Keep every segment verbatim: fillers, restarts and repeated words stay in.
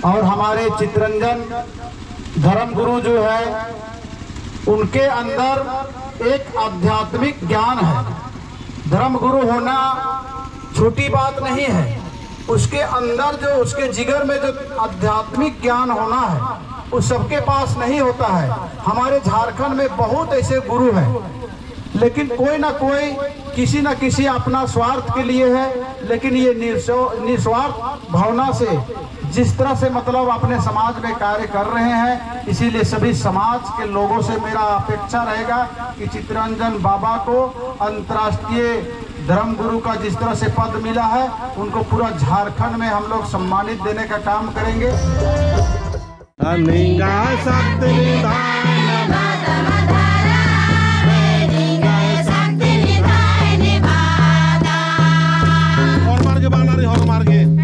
और हमारे चितरंजन धर्म गुरु जो है, उनके अंदर एक आध्यात्मिक ज्ञान है। धर्म गुरु होना छोटी बात नहीं है। उसके अंदर जो, उसके जिगर में जो आध्यात्मिक ज्ञान होना है, वो सबके पास नहीं होता है। हमारे झारखंड में बहुत ऐसे गुरु हैं, लेकिन कोई ना कोई किसी ना किसी अपना स्वार्थ के लिए है, लेकिन ये निस्व-, निस्वार्थ भावना से जिस तरह से, मतलब, अपने समाज में कार्य कर रहे हैं, इसीलिए सभी समाज के लोगों से मेरा अपेक्षा रहेगा कि चितरंजन बाबा को अंतर्राष्ट्रीय धर्म गुरु का जिस तरह से पद मिला है, उनको पूरा झारखंड में हम लोग सम्मानित देने का काम करेंगे। निंगा शक्ति निधान। होरमर गे बाना रई, होरमर गे।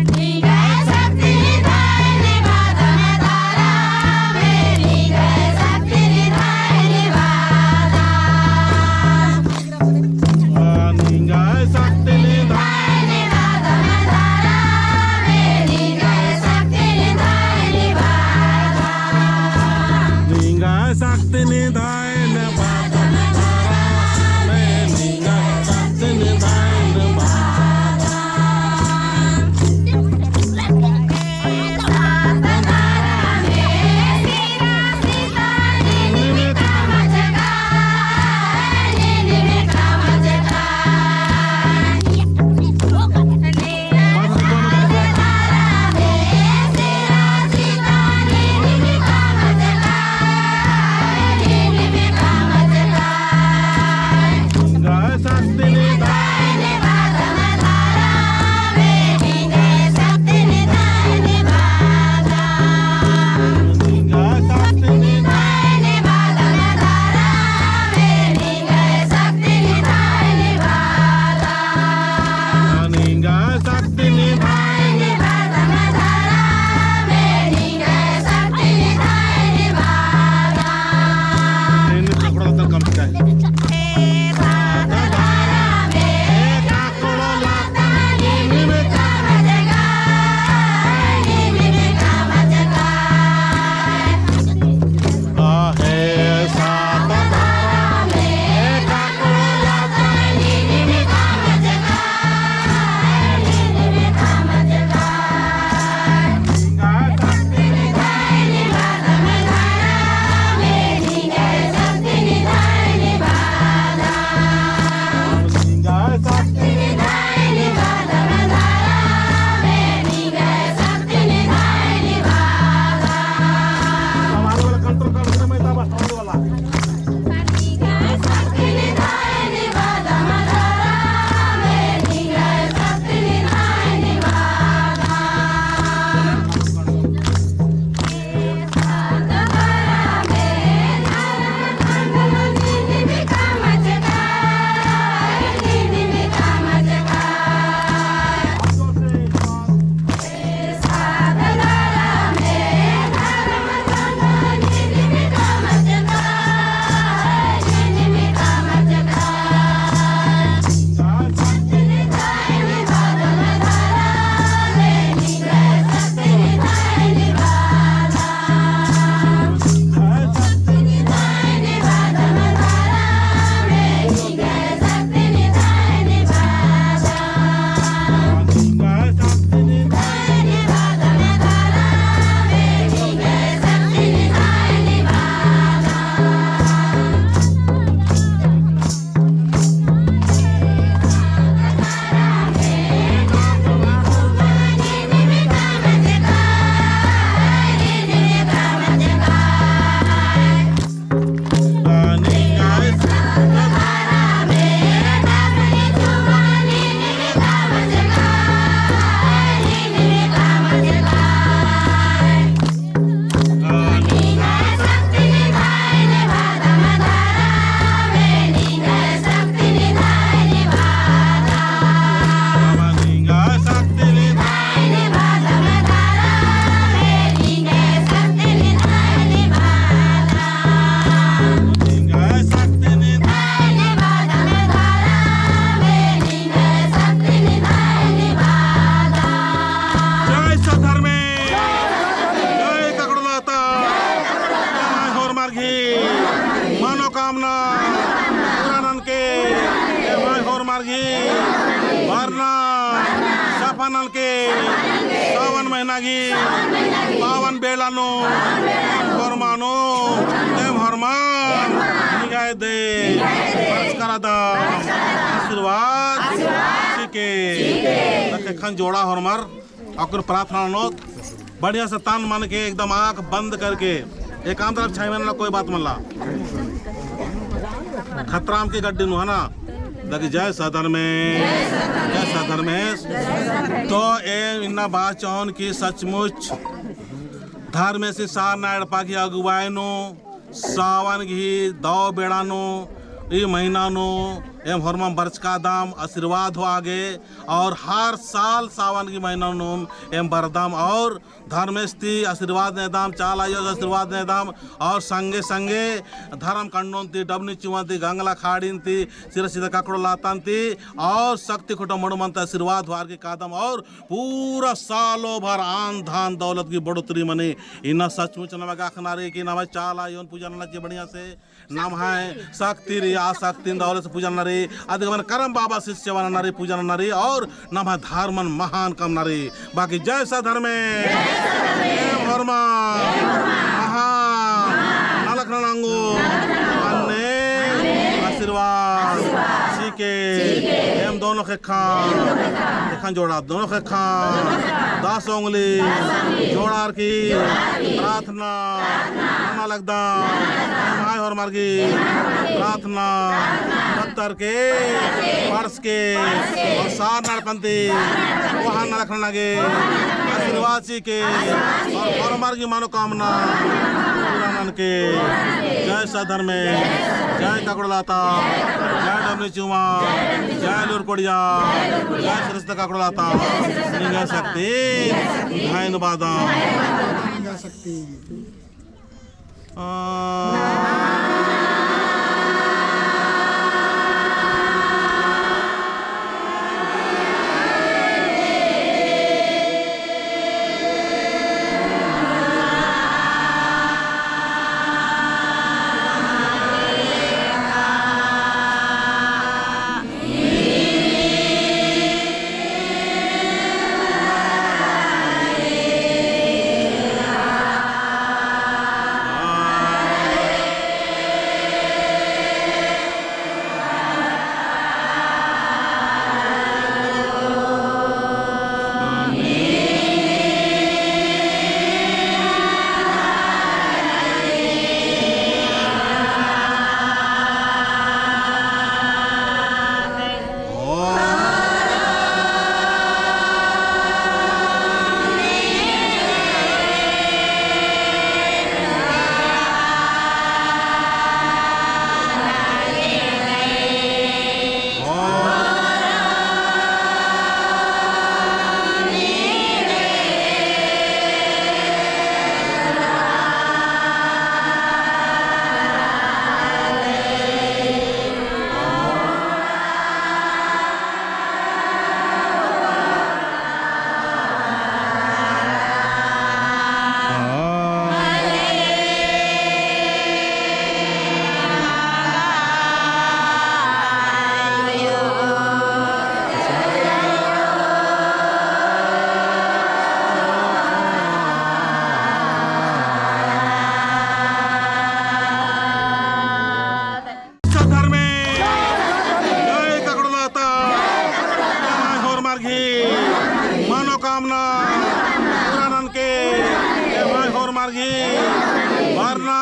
गही बरना सफा ननके सावन महीना गही पावन बेड़ा नू एम होरमा नू एम होरमा निंग्है दे बरचका रअदम आशीर्वाद चिके। ख़ेक्खन जोड़ा होरमर अक्कुन प्रार्थना ननोत, बढ़िया से तन मन के एकदम आँख बंद करके एकांत रअदम, छाई मन्ना कोई बात मल्ला। खतरा अमके गड्डी नू है ना। देखी जय सधर्मेस, जय सधर्मेस। तो एम इन्ना बाचोन कि सचमुच धर्मेस सारना एड़पा की अगुवाई नू सावन गही दव बेड़ा नू, ई महीना नू एम होरमम बरचका रअदम, आशीर्वाद होआ गे। और हर साल सावन गही महीना नू एम बरदम और धर्मेस ती आशीर्वाद नेदम, चाला आयो आशीर्वाद नेदम। और संगे संगे धर्म कंडोन ती, डबनी चुवान ती, गंगला खाड़ीन ती, सिरा सिदा ककड़ो लातान ती और शक्ति खुटा मड़ो मन ती आशीर्वाद होअर की कादम और पूरा सालो भर आन धान दौलत की बढ़ोतरी मनी। इन्ना सचमुच नम्है गा अख़ना रई कि नम्है चाला आयोन पूजा नना ची बढ़िया से, नम्है शक्ति रई, आ शक्तिन दौलत से पूजा नना रई, अदिगमन करम बाबा से सेवा नना रई, पूजा नना रई और नम्है धर्मन महान कमना रई। बाकी जय सधर्मेस, एम होरमा महान नलख नना ओंगोम, अन्ने आशीर्वाद चिके। एम दोनों ख़ेक्खन, ख़ेक्खन जोड़ा, दोनों ख़ेक्खन दस उंगली जोड़ार की प्रार्थना नना लगदम। एम्है होरमर गही प्रार्थना पत्तर के पढ़स के और सारना एड़पन ती कोहा नलख नना गे आशीर्वाद चिके और होरमर गही मनोकामना पूरा ननके। जय सधर्मेस, जय ककड़ोलता, जय डबनी चुवा, जय लूरकोड़िया, जय सिरा सिदा ककड़ोलता। निंग्है शक्ति धैन बादम। धर्मेस जय ककड़ोलता, एम्है होरमर गही मनोकामना पूरा ननके, एम्है होरमर गही बरना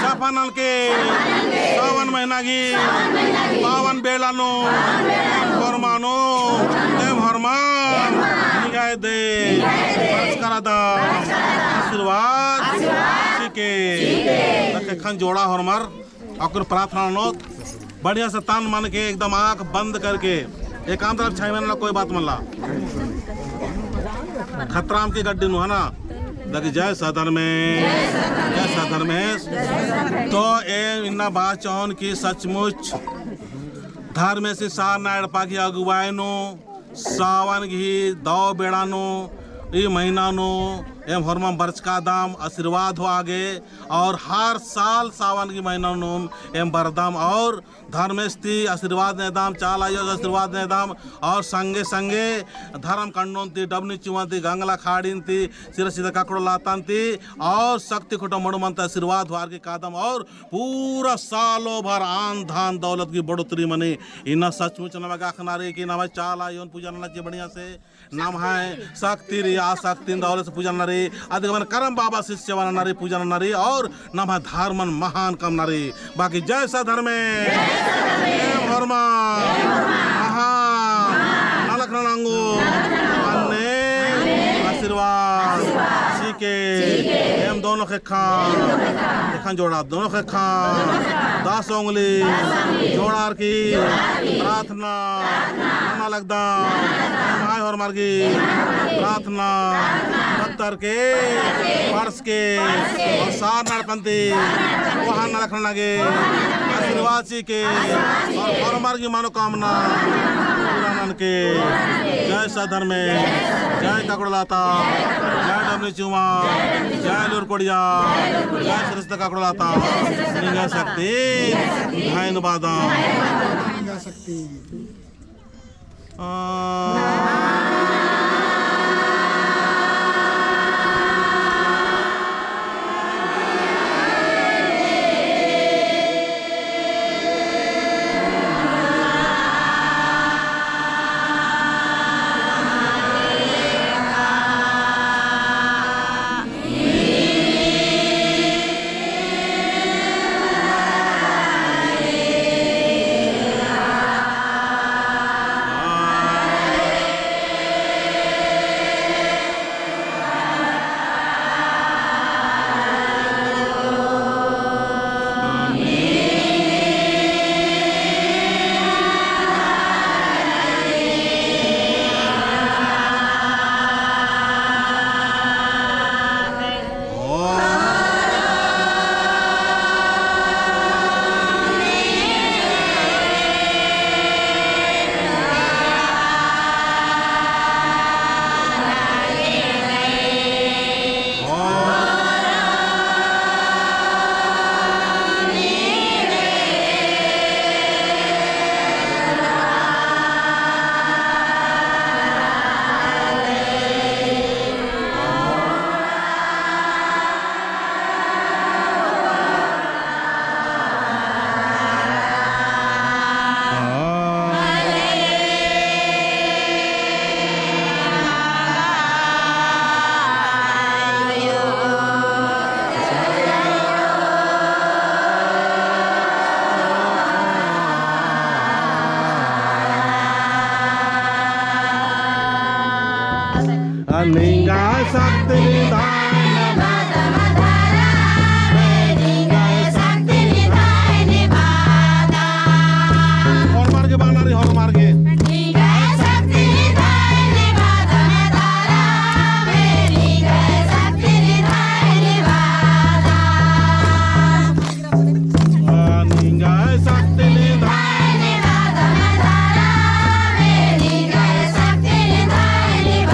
सफा ननके, सावन महीना गही पावन बेड़ा नू एम होरमा नू एम होरमा निंग्है दे बरचका रअदम आशीर्वाद चिके। ख़ेक्खन जोड़ा होरमर अक्कुन प्रार्थना ननोत, बढ़िया से तन मन के एकदम आँख बंद करके एकांत रअदम, छाई मन्ना कोई बात मल्ला। खतरा अमके गड्डी नू है ना। देखी जय सधर्मेस, जय सधर्मेस। तो एम इन्ना बाचोन कि सचमुच धर्मेस सारना एड़पा की अगुवाई नू सावन गही दव बेड़ा नू, ई महीना नू एम होरमम बरचकादम, आशीर्वाद होआ गे, और हर साल सावन की महीना नूम एम बरदम और धर्मेस ती आशीर्वाद नेदम, चाला आयोस आशीर्वाद नेदम, और संगे संगे धर्म कंडोन ती, डबनी चुआन ती, गंगला खाड़िन ती, सिरा सिता ककड़ो लातान ती, और शक्ति खुटा मड़ुमन ती आशीर्वाद होअर की कादम, और पूरा सालो भर आन धान दौलत की बढ़ोतरी मनी। इन्ना सचमुच नम्है गा अख़ना रई कि नम्है चाला आयोन पूजा नना ची बढ़िया से। नम्है शक्ति रई, आ शक्तिन दौलत से पूजा नना रई, अदिगमन करम बाबा शिष्य बअना रई, पूजा नना रई, और नम्है धर्मन महान कमना रई। बाकी जय सत धर्मे, एम होरमा, महान, नलख नना ओंगो, अन्ने, आशीर्वाद, चिके, एम दोनों ख़ेक्खा, एखन जोड़ा दोनों ख़ेक्खा, दस उंगली, जोड़ार की, प्रार्थना, नना लगदम, भाई होरमर गे प्रार्थना पत्तर के, पढ़स के, और सार नड़पन्ती, वहाँ नलख नना गे, आशीर्वाद चिके, और होरमर गे मनोकामना पूरा ननके। जय सत धर्मे, जय ककड़ो लाता, जय डबनी चुमा, जय लूर कोड़िया, जय सिरा सिता ककड़ो लाता, निंग्है शक्ति, धैन बादम। निंग्है शक्ति निधाय निंग्है शक्ति निधाय निभादम। होरमर गे बअना रई, होरमर गे। निंग्है शक्ति निधाय निभादम। निंग्है शक्ति निधाय निभादम। निंग्है शक्ति निधाय निभादम।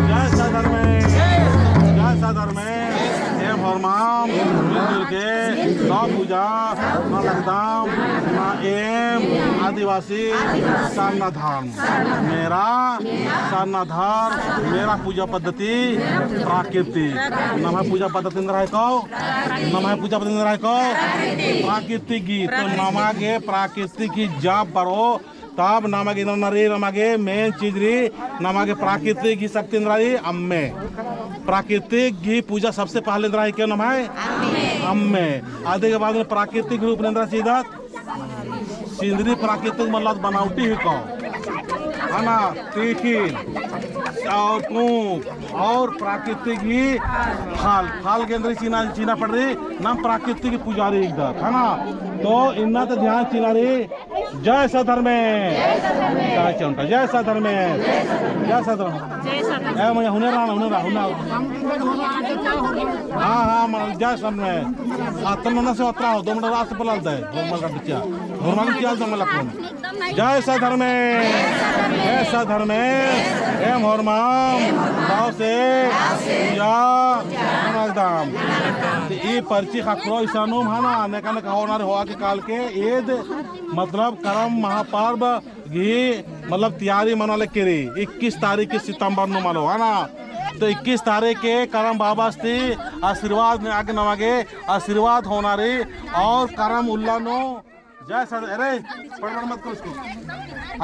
जय सधर्मे, जय सधर्मे। एम होरमाम मिलजुल के दव पूजा नना लगदम। ना एम आदिवासी सरना धर्म, मेरा सरना धर्म, मेरा पूजा पद्धति प्राकृतिक। नम्है पूजा पद्धति एन्दरा हिके? नम्है पूजा पद्धति एन्दरा हिके? प्राकृतिक गही। तो नमा गे प्राकृतिक गही जब बरओ तब नमा गे एन्दरा नना रई, नमा गे main चीज रई, नमा गे प्राकृतिक गही शक्ति एन्दरा रई, अम्म। प्राकृतिक गही पूजा सबसे पहले एन्दरा हिके नम्है? अम्म। अदी के बाद में प्राकृतिक रूप में एन्दरा चिदत? सिंदरी प्राकृतिक मतलब बनावटी हिके, है ना? तीखिन और पूंख और प्राकृतिक ही फल, फल गे एन्दरा चिअना, चिअना पड़ रई, नाम प्राकृतिक पुजारी हिकदत, है ना? तो इन्ना तो ध्यान चिअना रई, जय सधर्मे। जय चौंटा, जय सधर्मे। जय सधर्मे। जय सधर्मे। ए, मैं हुने रहा, हुने रहा, हुने रहा। हाँ, हाँ, मैं जय सधर्मे। आ, तन्ना से उतरा हो, दो मिनट रास्ते पर डाल दे। घुरमा का बिचा। घुरमा का बिचा, जंगल अपन। जय सधर्मे। जय सधर्मे। एम होरमाम। गाँव से। या। एकदम। तो ई पर्ची खक्रो इसानुम है ना, नेका नेका होना रे होआ के काल के ईद मतलब करम महापर्व गही मतलब तैयारी मना लगी रई, इक्कीस तारीख के सितंबर नू मनो, है ना? तो इक्कीस तारीख के करम बाबस ती आशीर्वाद ने आगे नमा गे आशीर्वाद होना रई और करम उल्ला नू जय सर, अरे, पड़पड़ मत करो उसको।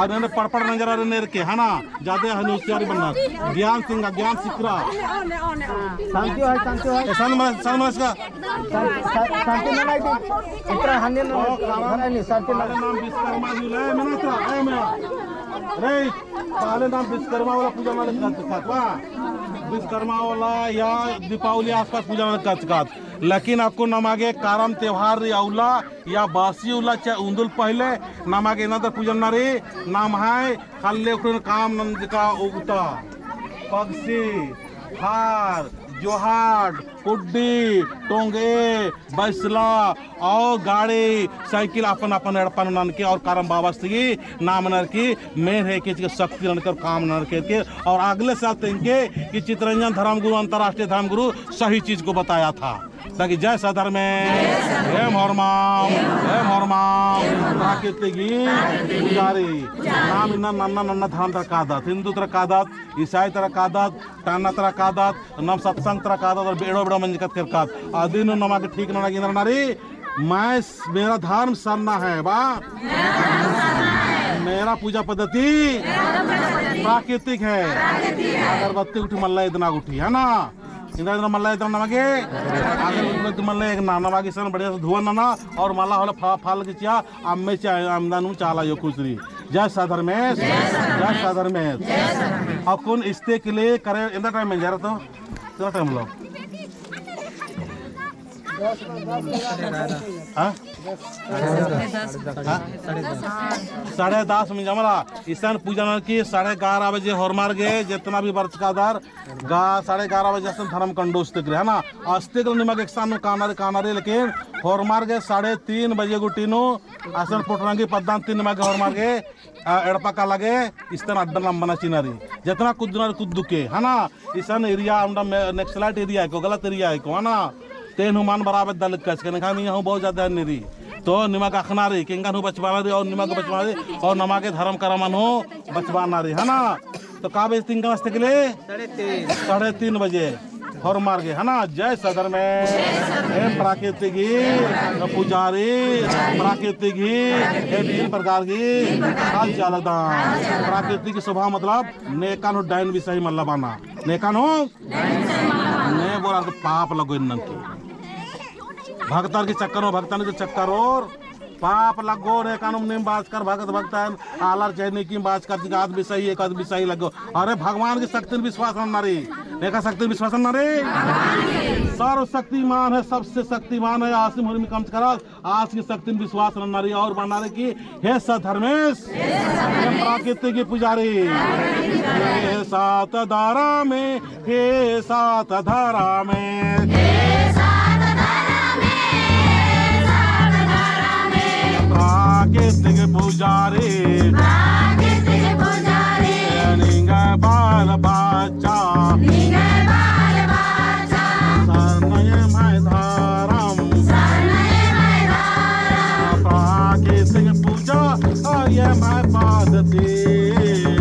और इन्हें पड़पड़ नजर आ रहे नेर के, है ना? ज्यादा है होशियारी बनना। ज्ञान सिंह, ज्ञान सिकरा। शांति है, शांति है। ए, शांत मन, शांत मन इसका। शांति, शांति, शांति में नहीं थी। इतना हन्ने न, ओ, काला, हन्ने नहीं, शांति में। काले नाम विश्वकर्मा जी ले, मैंने तो, ए, मैं। रे, काले नाम विश्वकर्मा वाला पूजा वाले करते खात, वाह। विश्वकर्मा वाला या दीपावली आसपास पूजा वाले करते खात। लेकिन अक्कु नमा गे करम त्योहार रई अउला या बासी उल्ला चाहे उन्दुल पहिले नमा गे एन्देर पूजा नना रई, नम्है ख़ल्ल उखड़िन काम नंजका उगता, पगसी, हार, जोहाट, कुड्डी, टोंगे, बैसला और गाड़ी, साइकिल अपन अपन एड़पा नू ननके और करम बाबस ती नाम ननर की मेर है कि शक्ति ननके और काम ननर के और अगले साल तेंगके कि चितरंजन धर्मगुरु, अंतर्राष्ट्रीय धर्मगुरु सही चीज को बताया था। ताकि जय सधर्मे, एम होरमाम, एम होरमाम, प्राकृतिक ही पुजारी। नाम इन्ना नन्ना नन्ना धर्म तरा कादत, हिंदू तरा कादत, ईसाई तरा कादत, टाना तरा कादत, नाम सत्संग तरा कादत, और बेड़ो बेड़ो मंजकत केरकत। अदिन नमा गे ठीक नना गे एन्देर नना रई, मैं, मेरा धर्म सरना है, बा? मेरा पूजा पद्धति प्राकृतिक है। अगरबत्ती गुट्ठी मल्ला इदना गुट्ठी, है ना? इन्दा इन्दा मल्ला इतना नमागे, आगे मल्ला एक ना नमागे सन बढ़िया से धुआ नना, और मल्ला होले फा-, फाल के चिआ, अम्मे चिआ, अम्दा नू चाला यो खुसरी। जय सा धर्मेस, जय सा धर्मेस। और कौन इस्ते के लिए करे, इन्दा टाइम में जा रहा तो, कितना टाइम लो? हाँ? हाँ? साढ़े दस में जमला। इसन पूजा नर की साढ़े ग्यारह बजे होरमर गे, जितना भी बरचका दर, गा-, साढ़े ग्यारह बजे असन धर्म कंडो अस्तिक रई, है ना? अस्तिक रई निमा गे एकसन नू काना रई, काना रई, लेकिन होरमर गे साढ़े तीन बजे गुट्ठी नू असन पुटरंगी पद्दा नू ती निमा गे होरमर गे आ, एड़पा काला गे इसन अड्डा नंबना चिअना रई। जितना कुद्दना रई कुद्दुके, है ना? इसन area, अमडा मे-, नक्सलाइट area हेको, गलत area हेको, है ना? तेन हूँ मल बराबर दलक कस, कने खामी हूँ बहुत ज्यादा नेरी। तो निमा गे अख़ना रई, कि एंगन हूँ बचाबअना रई और निमा गे बचाबअना रई और नमा गे धर्म करमन हूँ बचाबअना रई, है ना? तो का बजे तिंगन अस्ते के लिए? साढ़े तीन। साढ़े तीन बजे। होरमर गे, है ना, जय सा धर्मेस। हे प्राकृतिक ही पुजारी, प्राकृतिक ही, हे विभिन्न प्रकार की हाल चाल दान। प्राकृतिक की शोभा मतलब नेकन हूँ डाइन बिसाही मल्ला बअना। नेकन हूँ ने बोला तो पाप लगो इन्नन की। भगतर की चक्कर में, भगतन की चक्कर और पाप लगो। नेकन हूँ नीम बाचकर भगत भगतन आलर चैनी की बाचकर ती आद बिसाही, एक आद बिसाही लगो। अरे भगवान की शक्तिन विश्वास नन्ना रई। नेका शक्तिन विश्वास नन्ना रई। सर्वशक्तिमान है, सबसे शक्तिमान है। आसिम हुरमी कमचकरस, आस की शक्तिन विश्वास नन्ना रई और बअना रई कि हे सा धर्मेस, हे प्राकृतिक की पुजारी, हे सात धारा में हे सात धारा में। हे सात धारा में, हे सात धारा में। प्राकृतिक पुजारी। प्राकृतिक पुजारी। निंग्है बाल बच्चा। निंग्है बाल बच्चा। सरना एम्है धरम। सरना एम्है धरम। प्राकृतिक पूजा एम्है पद्धति।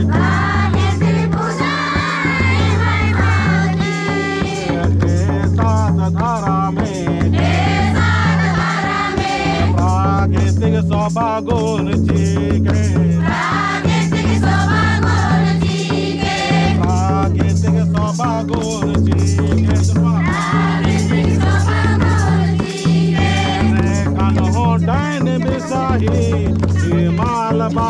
प्राकृतिक पूजा एम्है पद्धति। हे सात धारा में। हे सात धारा में। प्राकृतिक शोभा गुण चिके। प्राकृतिक शोभा गुण चिके। प्राकृतिक शोभा गुण चिके। प्राकृतिक शोभा गुण चिके। नेकन हूँ डाइन बिसाही मल बओ।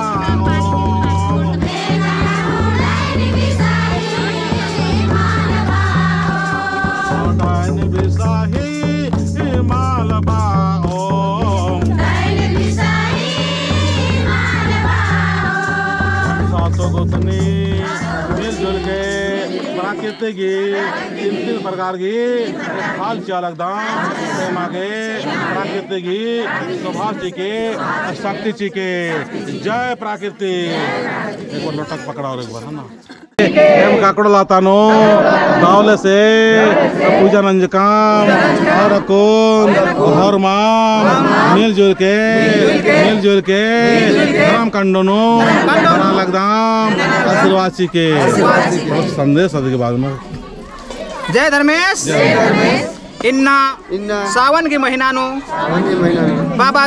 डाइन बिसाही मल बओ। सातो गोतनी मिलजुल के प्राकृतिक गीत, तीन तीन प्रकार की हाल चाल एकदम, एमा गे प्राकृतिक गीत, स्वभाव चिके, शक्ति चिके। जय प्राकृतिक। एक बार लोटक पकड़ाओ एक बार, है ना? एम काकड़ो लाता नू दवले से पूजा नंजकम और अक्कुन होरमम मिलजुल के, मिलजुल के धरम कंडो नू बना लगदम आशीर्वाद चिके। बहुत संदेश अदि के बाद में। जय धर्मेस। इन्ना इन्ना सावन की महीना नू सावन की महीना नू बाबा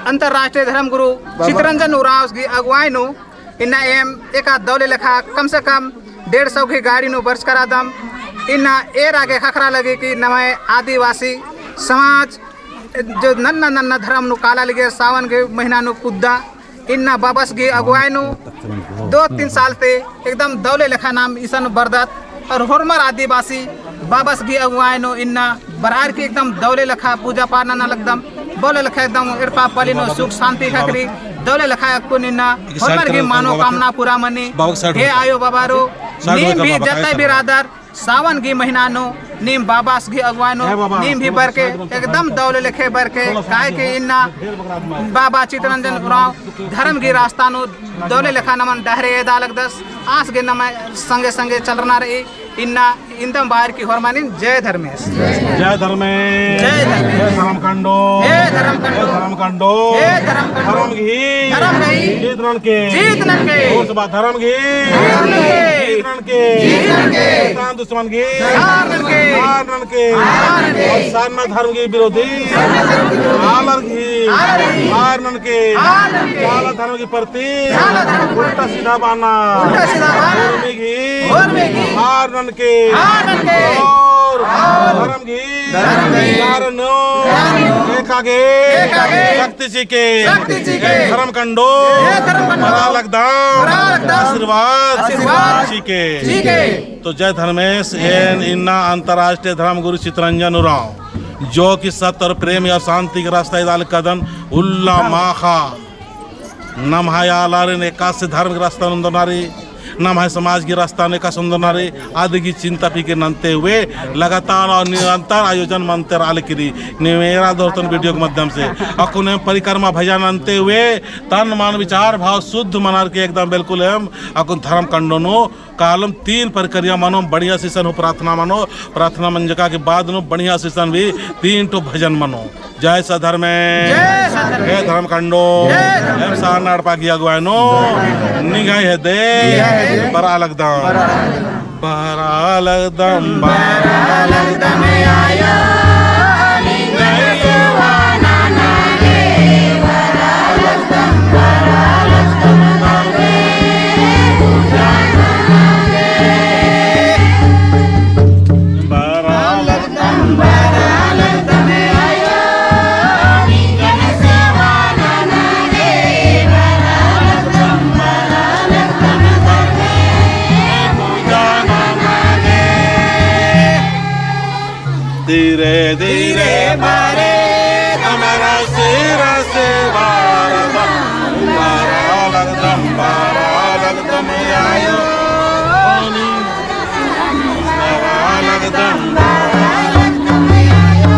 अंतर्राष्ट्रीय धर्म गुरु बाबा चितरंजन उराँव की अगुवाई नू इन्ना एम एका दवले लेखा कम से कम डेढ़ सौ की गाड़ी नू बरचकर रअदम। इन्ना एरा गे ख़क्खरा लगी कि नम्है आदिवासी समाज जो नन्ना नन्ना धरम नू काला लगे सावन के महीना नू कुद्दा। इन्ना बाबस गही अगुवाई नू दो तीन साल ती एकदम दवले लेखा नाम इसन बरदत। और होरमर आदिवासी बाबस गही अगुवाई नू इन्ना बरअर की एकदम दवले लेखा पूजा पाठ नना लगदम। दवले लेखा एकदम एड़पा पल्ली नू सुख शांति ख़क्खरी। दवले लेखा अक्कुन इन्ना होरमर गही मनोकामना पूरा मनी। हे आयो बाबारो, नीम भी जत्ते भी रअदर सावन गही महीना नू नीम बाबस गही अगुवाई नू नीम भी बरके एकदम दवले लेखे बरके। काहे कि इन्ना बाबा चितरंजन उराँव धरम गही रास्ता नू दवले लेखा नमन डहरे एदा लगदस। आस गे नम्है संगे संगे चलरना रई। इन्ना इन्दम बअर की होरमानिन जय धर्मेस। जय धर्मेस। जय धर्मेस। हे धरम कंडो। हे धरम कंडो। हे धरम कंडो। हे धरम कंडो। धरम गही। धरम गही। ननके। जीत ननके। और सभा धर्म गही। जीत ननके। जीत ननके। जीत ननके। शैतान दुश्मन गही। हार ननके। हार ननके। हार ननके। और सरना धर्म गही विरोधी। सरना धर्म गही विरोधी। आलर गही। आलर गही। हार ननके। हार ननके। चाला धर्म गही प्रति। चाला धर्म गही प्रति। उल्टा सीधा बअना। उल्टा सीधा बअना। उर्मी गही। उर्मी गही। हार ननके। हार ननके। और। और। धर्म गही। धर्म गही। चारनो। चारनो। एका गे। एका गे। शक्ति चिके। शक्ति चिके। धर्म कंडो। ए धर्म कंडो। बरआ लगदम। बरआ लगदम। आशीर्वाद। आशीर्वाद। चिके। चिके। तो जय धर्मेस, एन इन्ना अंतर्राष्ट्रीय धर्म गुरु चितरंजन उराँव, जो कि सत्य और प्रेम और शांति के रास्ता इदाल कदन उल्ला माखा। नम्है आलारिन एकासे धर्म के रास्ता नू ओन्दरना रई, नम्है समाज के रास्ता नू एकासे ओन्दरना रई, अदगी चिंता फिकिर नन्ते हुए लगातार और निरंतर आयोजन मन्ते रआ लगी रई। नेम एरा दोस्तन video के माध्यम से अक्कुन एम परिक्रमा भजन नन्ते हुए तन मन विचार भाव शुद्ध मनर के एकदम बिल्कुल एम अक्कुन धर्म कंडो नू कालम तीन प्रक्रिया मनो, बढ़िया से इसन हूँ प्रार्थना मनो, प्रार्थना मंजका के बाद नू बढ़िया से इसन भी तीन ठो भजन मनो। जय सधर्मे। जय सधर्मे। हे धर्म कंडो। जय धर्म एम सारना एड़पा गही अगुवाई नू निंग्है हेद्दे। निंग्है हेद्दे। बरआ लगदम। बरआ लगदम। बरआ लगदम, बरआ लगदम आयो, निंग्है सेवा नना गे। बरआ लगदम, बरआ लगदम धर्मे पूजा नना गे। बरआ लगदम, बरआ लगदम आयो, निंग्है सेवा नना गे। बरआ लगदम, बरआ लगदम धर्मे पूजा नना गे। धीरे धीरे बरआ लगदम, रसे रसे बरआ लगदम, बरआ लगदम, बरआ लगदम आयो। बरआ लगदम, बरआ लगदम आयो।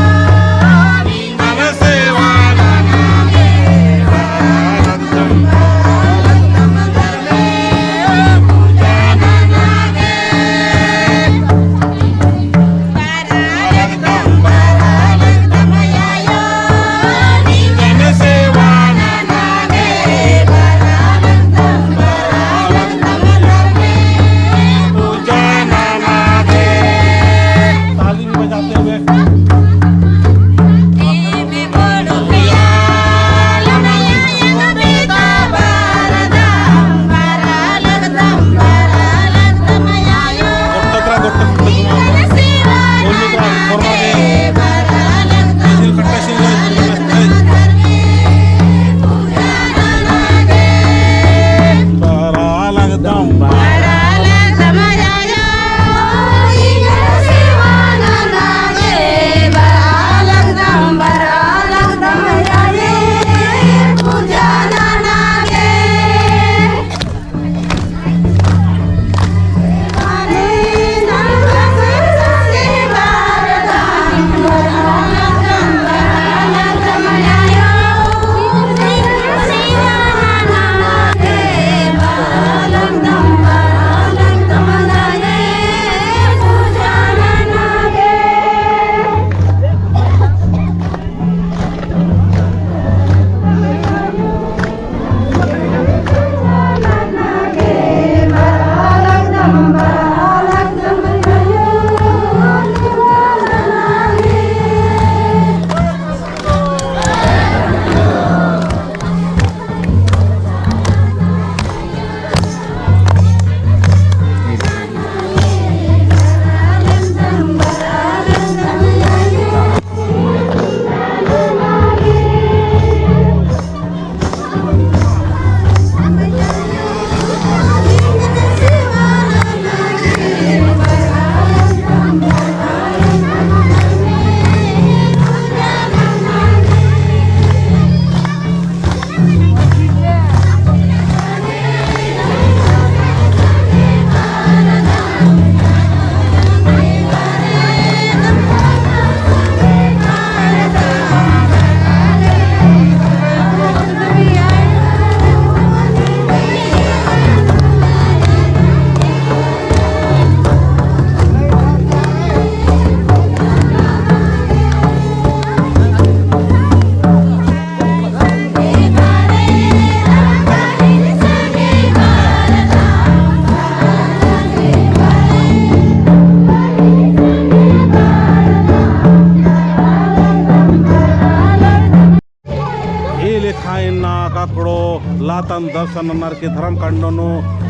ना काकड़ो लातन दर्शन ननर की धर्म कांडो नू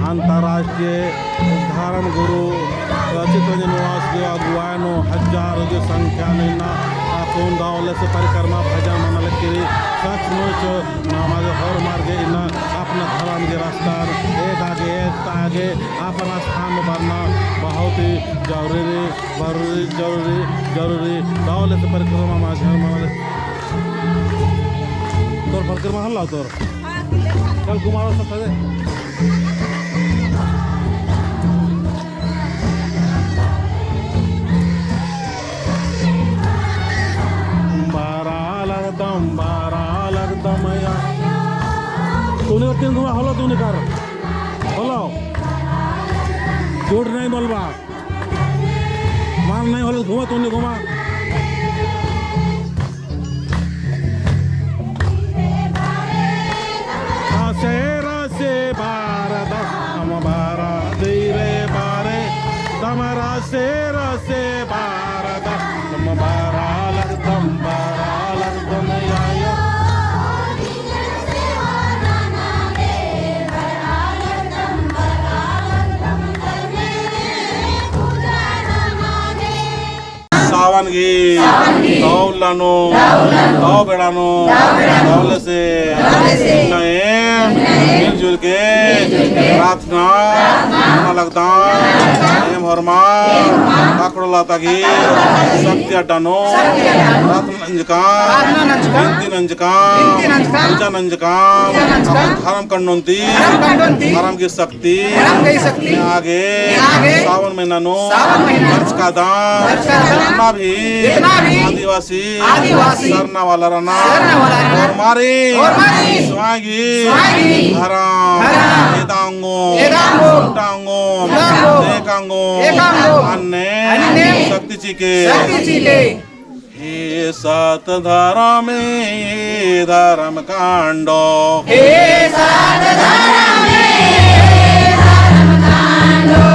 अंतर्राष्ट्रीय धर्म गुरु चित्तरंजन निवास की अगुवाई नू हजारों की संख्या नू इन्ना अक्कुन दव ले से परिक्रमा भजन मना लगी रई। सचमुच नमागे होरमर गे इन्ना अपना धर्म के रास्ता एकता गे, एकता गे अपना स्थान में बरना बहुत ही जरूरी रई, जरूरी, जरूरी, जरूरी। दव ले से परिक्रमा मना लगी। तोर परिक्रमा हल्ला तोर। चल घुमाओ सब सजे। बारा लगदम, बारा लगदम या। तूने तीन घुमा हलो, तूने कर। हलो। जोड़ नहीं बोलबा। मार नहीं होले घुमा, तूने घुमा। रसे रसे बारदम बारा धीरे बारे, दम रसे रसे बारदम बारा लगदम, बारा लगदम आयो। सावन गही दव उल्ला नू, दव बेड़ा नू, दव ले से इन्ना एम मिलजुल के प्रार्थना नना लगदम। एम होरमा काकड़ो लाता गही शक्ति अड्डा नू प्रार्थना नंजकम, बिनती नंजकम, पूजा नंजकम, धर्म कांडो नू ती धर्म की शक्ति, धर्म की शक्ति। आगे, आगे, सावन महीना नू, सावन महीना नू, खर्च का दाम, खर्च का दाम, जितना भी, जितना भी, आदिवासी, आदिवासी, सरना वाला रअनर, सरना वाला रअनर, होरमारिन, होरमारिन, स्वांगी, स्वांगी, धर्म, धर्म, एदा ओंगोम, एदा ओंगोम, सुट्टा ओंगोम, सुट्टा ओंगोम, नेका ओंगोम, नेका ओंगोम, अन्ने, अन्ने, शक्ति चिके, शक्ति चिके। हे सात धरमे धरम कांडो। हे सात धरमे धरम कांडो।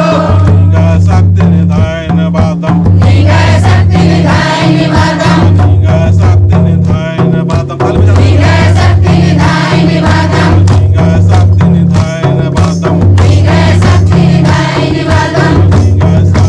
निंग्है शक्ति निधाय नबादम। निंग्है शक्ति निधाय नबादम। निंग्है शक्ति निधाय नबादम। ताली बजा। निंग्है शक्ति निधाय नबादम। निंग्है शक्ति निधाय नबादम। निंग्है शक्ति निधाय नबादम। निंग्है शक्ति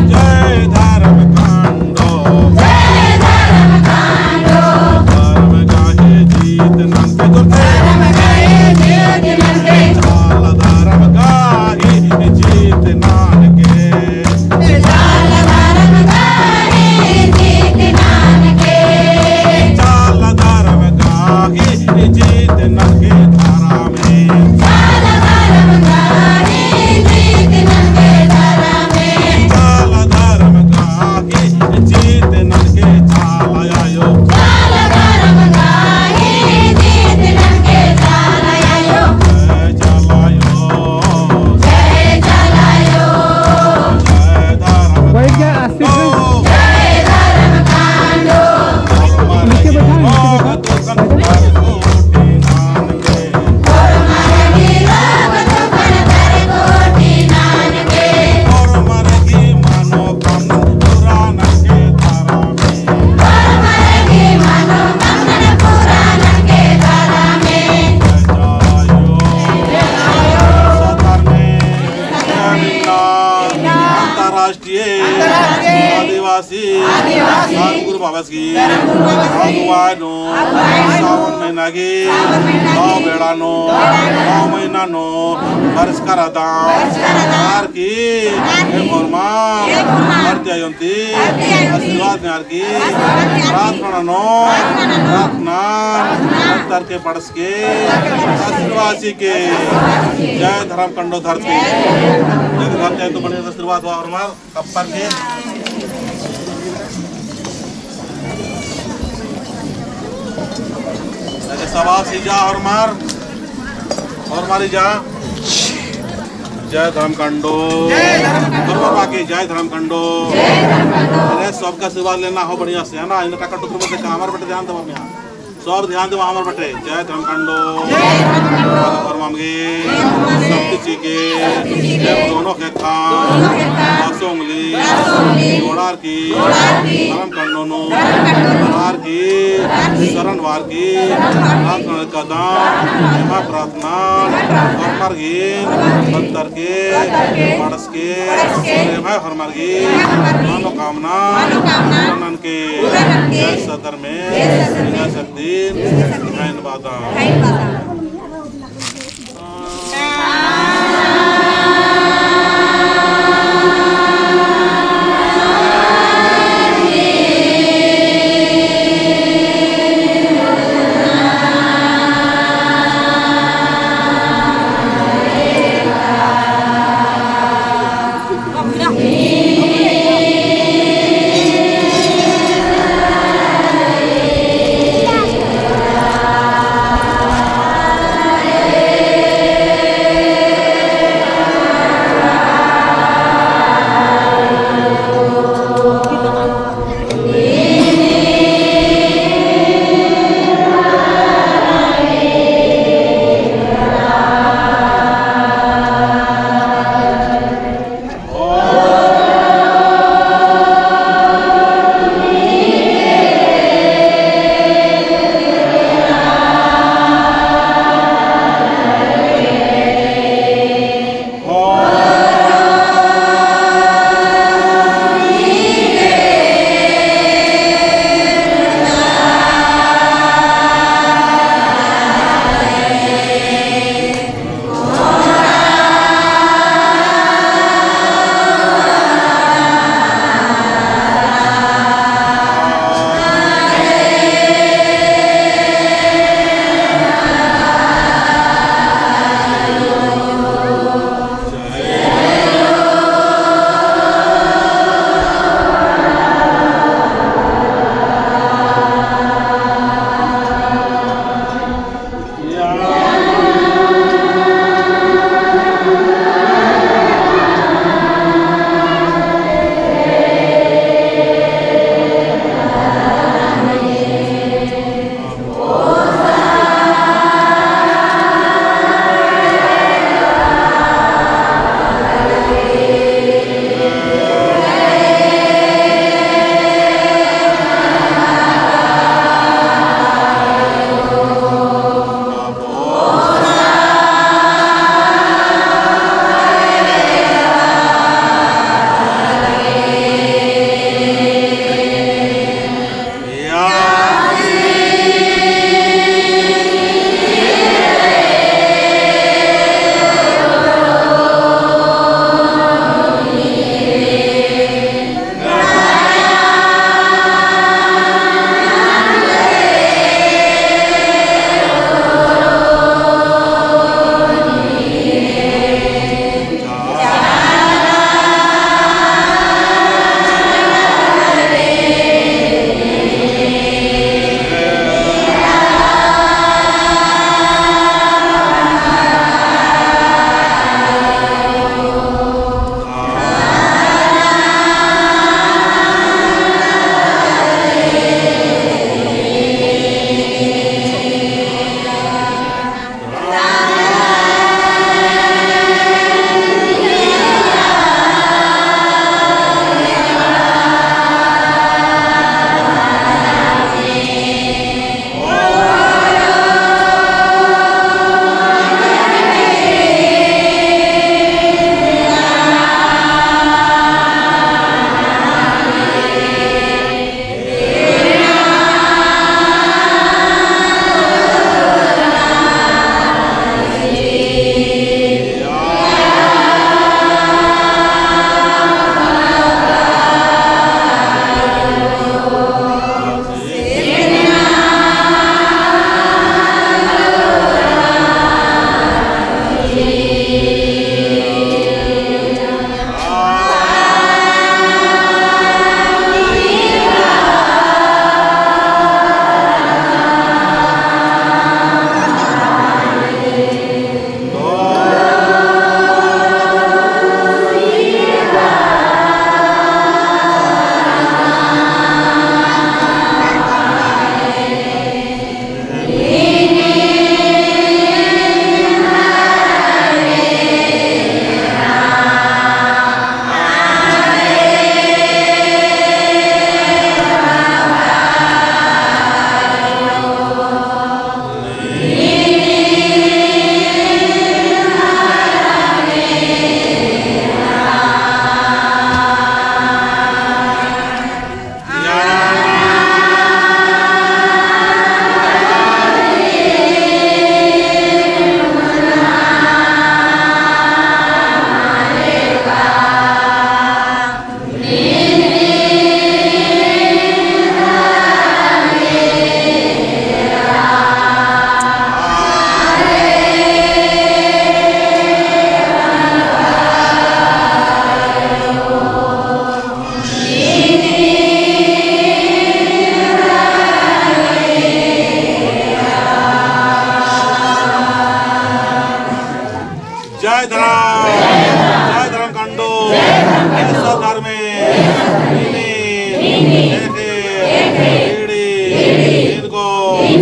जय धर्म कांडो। जय धर्म कांडो। धर्म गाहे जीत ननके जोर से। धर्म गाहे जीत ननके। चाला धर्म गाहे जीत ननके। चाला धर्म गाहे जीत ननके। चाला धर्म गाहे जीत ननके धरमे। चाला धरम गाहे जीत ननके धरमे। चाला धरम गाहे जीत ननके चाला आयो। चाला धरम गाहे जीत ननके चाला आयो। जय चाला आयो। जय चाला आयो। जय धरम बैठ जा, आशीष। जय धरम कांडो। नीचे बैठा, नीचे बैठा। अंतर्राष्ट्रीय अंतर्राष्ट्रीय आदिवासी आदिवासी धर्म गुरु बाबा की अगुवाई नू, सावन महीना गही, नौ बेड़ा नू, नौ महीना नू, बरचका रअदम। आर की, ए होरमर, धरती आयोन ती, आशीर्वाद नेआर की, प्रार्थना नू, प्रार्थना, अंतर के पड़स के, आशीर्वाद चिके, जय धर्म कंडो धरती, जय धरती आयो तो बने आशीर्वाद हुआ होरमर। कप्पर के। अरे सवाल सीजा होरमर, होरमर जा। जय धर्म कंडो। जय धर्म कंडो। होरमर बाकी जय धर्म कंडो। जय धर्म कंडो। अरे सबका आशीर्वाद लेना हो बढ़िया से, है ना? इन्हें टका टुकड़ में से कामर बटे ध्यान दबा में। सब ध्यान देवा हमर बटे, जय धर्म कंडो। जय धर्म कंडो। और मामगे, शक्ति चिके, शक्ति चिके। एम दोनों ख़ेक्खा, दोनों ख़ेक्खा। दसों उंगली, दसों उंगली। जोड़ार की, जोड़ार की। धर्म कंडो नू, धर्म कंडो नू। आर की, आर की। शरण वार की, शरण वार की। प्रार्थना कदम, प्रार्थना। एमा प्रार्थना, एमा प्रार्थना। होरमर गे, होरमर गे। अंतर के, अंतर के। पड़स के, पड़स के। और एमा होरमर गे, एमा होरमर गे। मनोकामना, मनोकामना। पूरा नन के। पूरा नन के। जय सत धर्मेस, जय सत धर्मेस। जय सत दीन, जय सत दीन। खाइन बादा। खाइन बादा।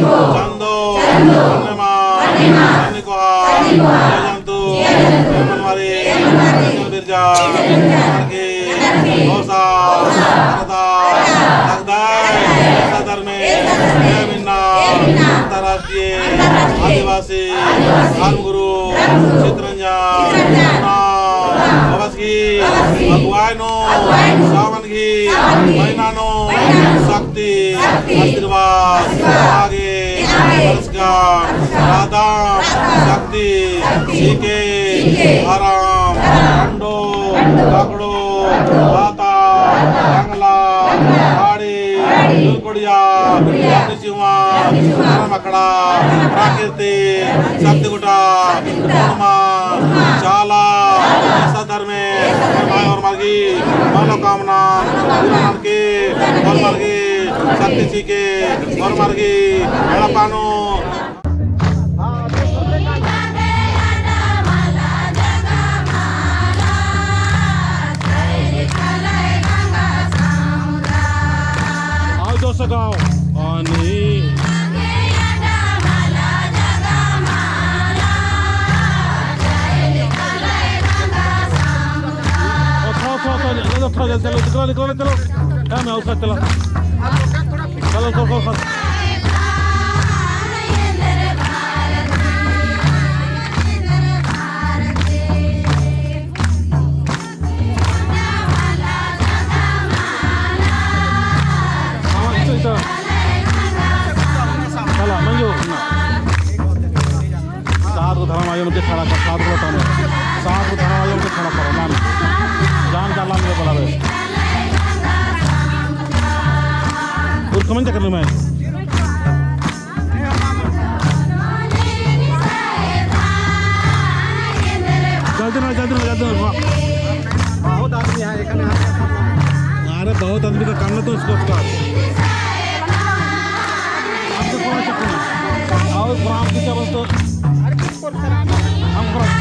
चंदो, चंदो, पूर्णिमा, पूर्णिमा, सन्नी कोहा, सन्नी कोहा, जिया जंतु, जिया जंतु, एमन बारी, एमन बारी, बिरजा, बिरजा, नरकी, नरकी, ओसा, ओसा, अरदा, अरदा, लगदय, लगदय, एसा धर्मे, एसा धर्मे, एम इन्ना, एम इन्ना, अंतर्राष्ट्रीय, अंतर्राष्ट्रीय, आदिवासी, आदिवासी, धर्मगुरु, धर्मगुरु, चितरंजन, चितरंजन, ना, ना, अवसगी, अवसगी, अगुवाई नू, अगुवाई नू, सावन गही महीना नू शक्ति आशीर्वाद आगे बरसका रअदम। शक्ति चिके धरम खंडो, ककड़ो, लाता, जंगला, पहाड़ी, कुड़िया, चिवा, धरम अखड़ा, प्राकृतिक शक्ति गुटा, ओर्मा, चाला, एसा धर्मे, ओर्मा, ओर्मा गही मनोकामना पूरा ननके, ओर्मा गही शक्ति चिके, ओर्मा गही एड़पा नू। आओ जोर से गाओ। अनि। उठाओ, उठाओ, उठाओ, चलो, चलो, निकलो, निकलो, चलो। हाँ, मैं उसका चला। चलो, चलो, चलो, चलो। चला, मंजू। सात गो धरम आयो मते खड़ा कर, सात गो ताने। सात गो धरम आयो मते खड़ा कर, नाम। जान का नाम ले बोला बे। उर कमेंट कर लूँ मैं। जल्दी ना, जल्दी ना, जल्दी ना। बहुत आदमी है, एखने अरे बहुत आदमी का काम ना तो इसको उसका। आपको कौन सा कौन? और ग्राम की क्या बोलते हो? हम ग्राम।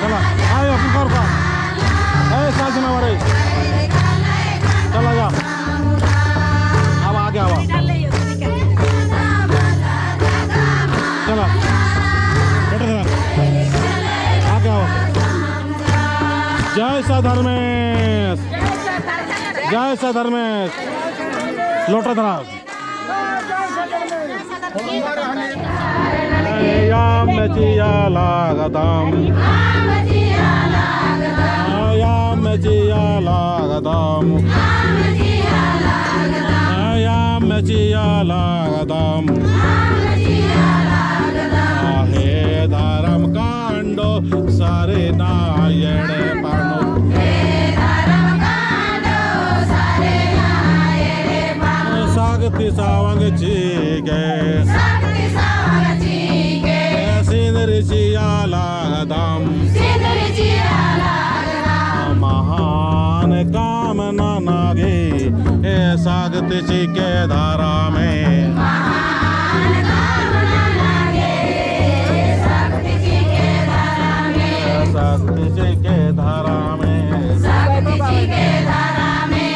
चला, आए अपन घर का। ए, साथ जनावर है। चला जा। अब आगे आवा। चला। बेटा चला। आगे आवा। जय सा धर्मेश। जय सा धर्मेश। लोटा धरा। अय्याम चिआ लागदम। अय्याम चिआ लागदम। अय्याम चिआ लागदम। हे धरम कांडो सरना एड़पा नू। शक्ति सवंग चिके। शक्ति सवंग चिके। सिंदरी चिआ लागदम। सिंदरी चिआ लागदम। महान काम नना गे, ए शक्ति चिके धरमे। महान काम नना गे, शक्ति चिके धरमे। शक्ति चिके धरमे। शक्ति चिके धरमे।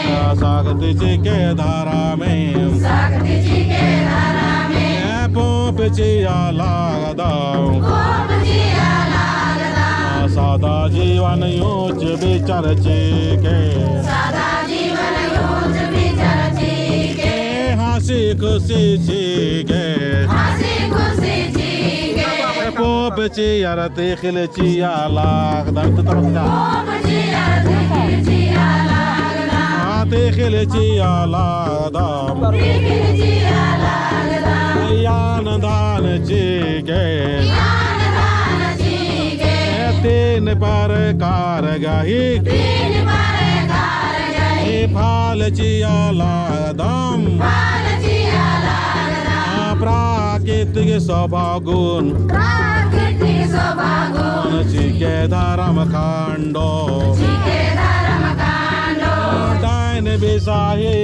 शक्ति चिके धरमे। शक्ति चिके धरमे। ए पोप चिआ लागदम। पोप चिआ लागदम। सदा जीवन ऊँच विचार चिके। सदा जीवन ऊँच विचार चिके। हँसी खुशी चिके। हँसी खुशी चिके। पोप चिअर तिख़िल चिआ लागदम। तो तरफ जा। पोप चिअर तिख़िल चिआ लागदम। हाँ, तिख़िल चिआ लागदम। तिख़िल चिआ लागदम। ज्ञान दान चिके। ज्ञान दान चिके। तीन प्रकार गही। तीन प्रकार गही। फल चिआ लागदम। फल चिआ लागदम। प्राकृतिक शोभा गुण। प्राकृतिक शोभा गुण। चिके धरम कांडो। चिके धरम कांडो। डाइन बिसाही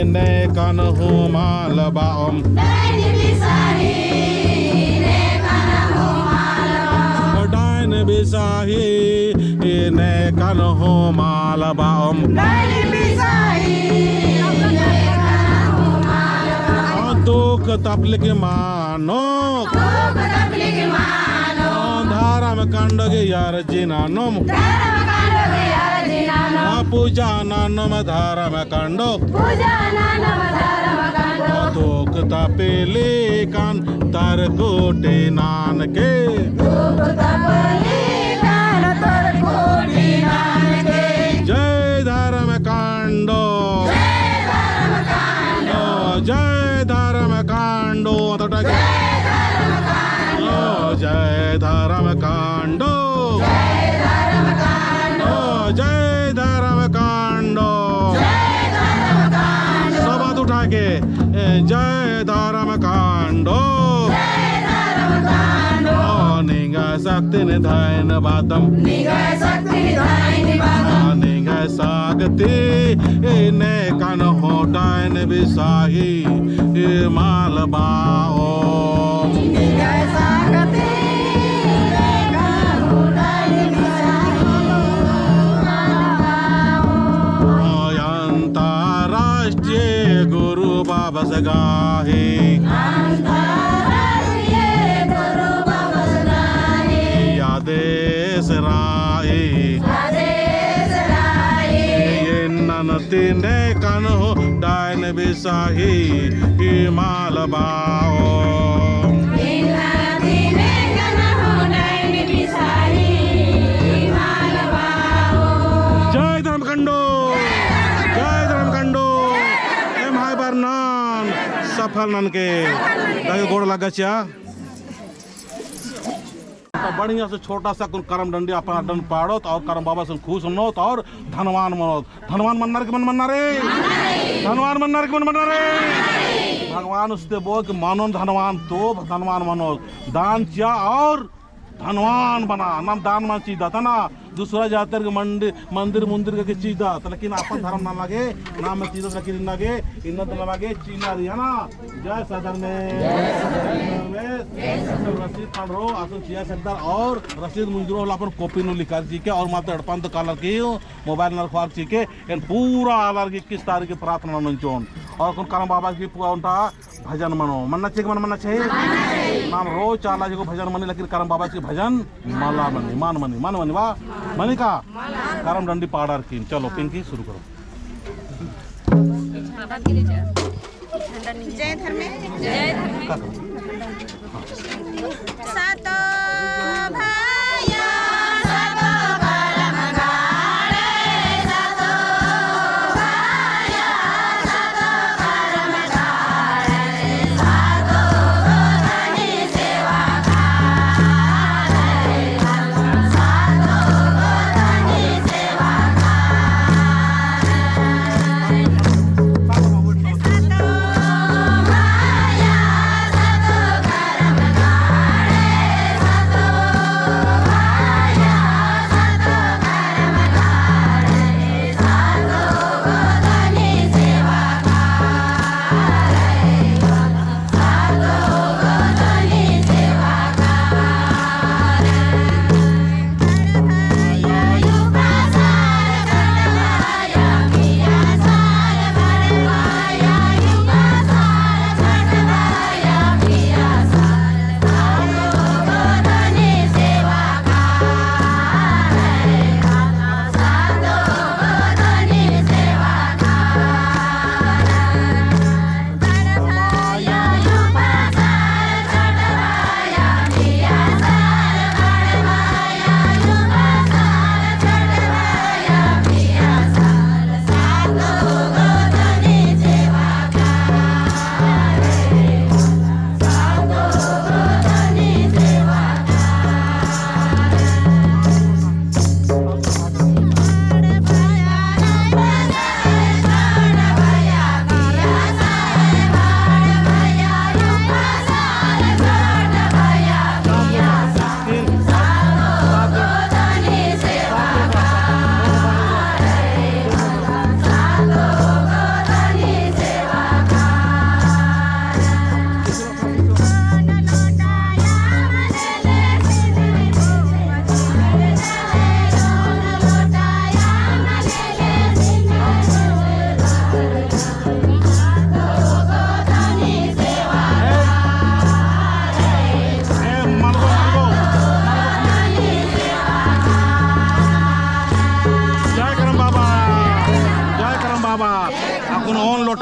नेकन हूँ मल बअम। डाइन बिसाही नेकन हूँ मल बअम। डाइन बिसाही नेकन हूँ मल बअम। डाइन बिसाही नेकन हूँ मल बअम। दुख तपलिक मानो। धर्म कांडो गे अर्जी ननोम। पूजा ननोम धर्म कांडो। दुख तपलिकन तरकुटी ननके। जय धर्म कांडो। जय धर्म कांडो। जय धर्म कांडो। जय धर्म कांडो। जय धर्म कांडो। जय धर्म कांडो। सब हाथ उठा के, ए, जय धर्म कांडो। जय धर्म कांडो। निंग्है शक्तिन धैन बादम। निंग्है शक्तिन धैन बादम। निंग्है शक्तिन कन्हो डाइन बिसाही मल बाओ। निंग्है शक्तिन कन्हो डाइन बिसाही मल बाओ। अंतर्राष्ट्रीय गुरु बाबस गाही। अंतर्राष्ट्रीय गुरु बाबस गाही। आदेश राई। आदेश राई। इन्नन तिने कन्हो डाइन बिसाही मल बाओ। इन्नन तिने कन्हो डाइन बिसाही मल बाओ। जय धर्म कांडो। जय धर्म कांडो। एम्है बरनन सफल ननके। दाई गोड़ लग्गा चिआ। तो बढ़िया से छोटा सा कुन करम डंडी अपन अड्डन पाड़ोत और करम बाबा से खुश मनोत और धनवान मनोत। धनवान मन्नर की मन मन्ना रे? धनवान मन्नर की मन मन्ना रे? भगवान उसते बोल कि मनोन धनवान तो धनवान मनोत। दान चिआ और धनवान बना, नाम दान मान चीदा तना, दूसरा जातर के मंदिर, मंदिर मुंदिर के चीदा, तो लेकिन अपन धर्म ना लगे, नाम में चीदा, लेकिन ना लगे, इन्ना तो ना लगे, चीना रही है ना। जय सदन में। जय सदन में। रसीद पढ़ रो, आसन चिआ सरदार और रसीद मुंजरो होला अपन कॉपी नू लिखा चीके और मात्र एड़पन तो कालर की मोबाइल नंबर ख़ोआ चीके, एन पूरा आलर की इक्कीस तारीख की प्रार्थना नंजोन और अपन करम बाबा की पूरा उनटा भजन मनो, मन्ना चाहिए कि मन मन्ना चाहिए? नाम रोज चाला जी को भजन मनी, लेकिन करम बाबा जी भजन मला मनी, मान मनी, मान मनी बा, मनी का? करम डंडी पाड़र की, चलो, पिंकी शुरू करो। जय धर्मे। जय धर्मे। सतो भाया, सतो करम गाड़े, सतो भाया, सतो करम गाड़े, सतो गोतनी सेवा गाड़े, सतो गोतनी सेवा गाड़े।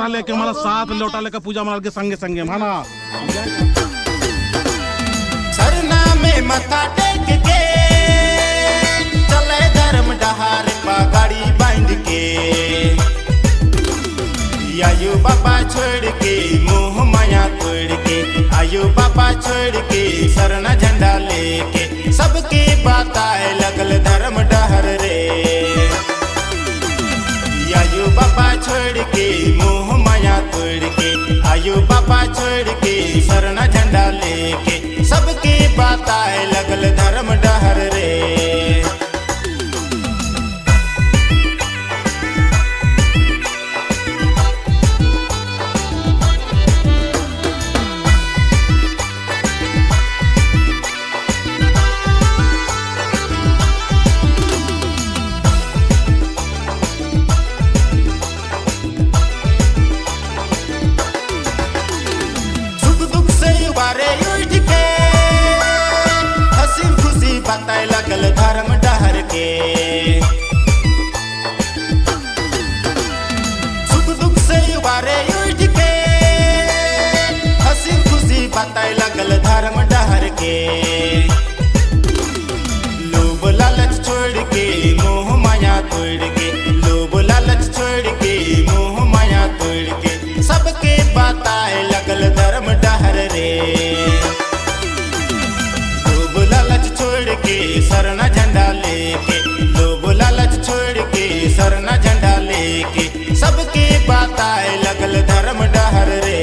लेके मला सात लोटा लेके पूजा मना लगे संगे संगे, है ना? सरना में मत्था टेक के, चले धर्म डहर पगड़ी बांध के। आयो बाबा छोड़ के, मोह माया तोड़ के, आयो बाबा छोड़ के, सरना झंडा लेके, सबके बताए लगल धर्म डहर रे। आयो बाबा छोड़ के, मोह माया तोड़ के, आयो बाबा छोड़ के, सरना झंडा लेके, सबके बताए लगल धर्म डहर रे। सुख दुख से उबारे उठ के, हँसी खुशी बताए लगल धर्म डहर के। सुख दुख से उबारे उठ के, हँसी खुशी बताए लगल धर्म डहर के। लोभ लालच छोड़ के, मोह माया तोड़ के, लोभ लालच छोड़ के, मोह माया तोड़ के, सबके बताए लगल धर्म डहर रे। लोभ लालच छोड़ के, सरना झंडा लेके, लोभ लालच छोड़ के, सरना झंडा लेके, सबके बताए लगल धर्म डहर रे।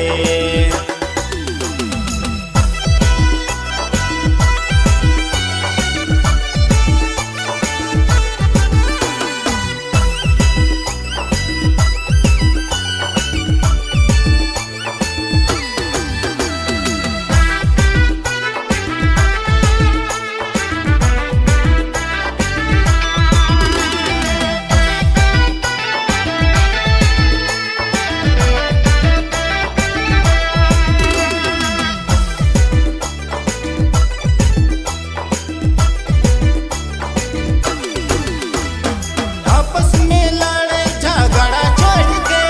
आपस में लड़ाई झगड़ा छोड़ के,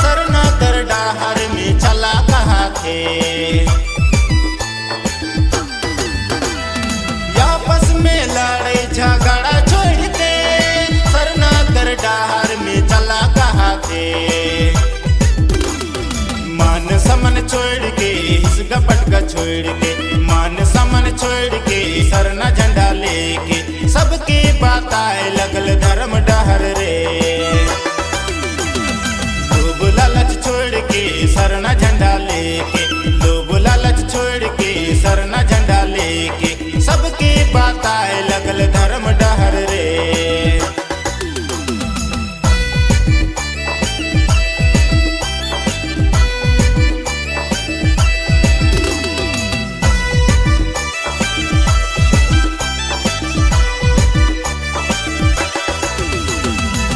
सरना कर डहर में चला कहा थे। आपस में लड़ाई झगड़ा छोड़ के, सरना कर डहर में चला कहा थे। मान सम्मान छोड़ के, हिसगा पटगा छोड़ के, मान सम्मान छोड़ के, सरना झंडा लेके, सबके बताए लगल धर्म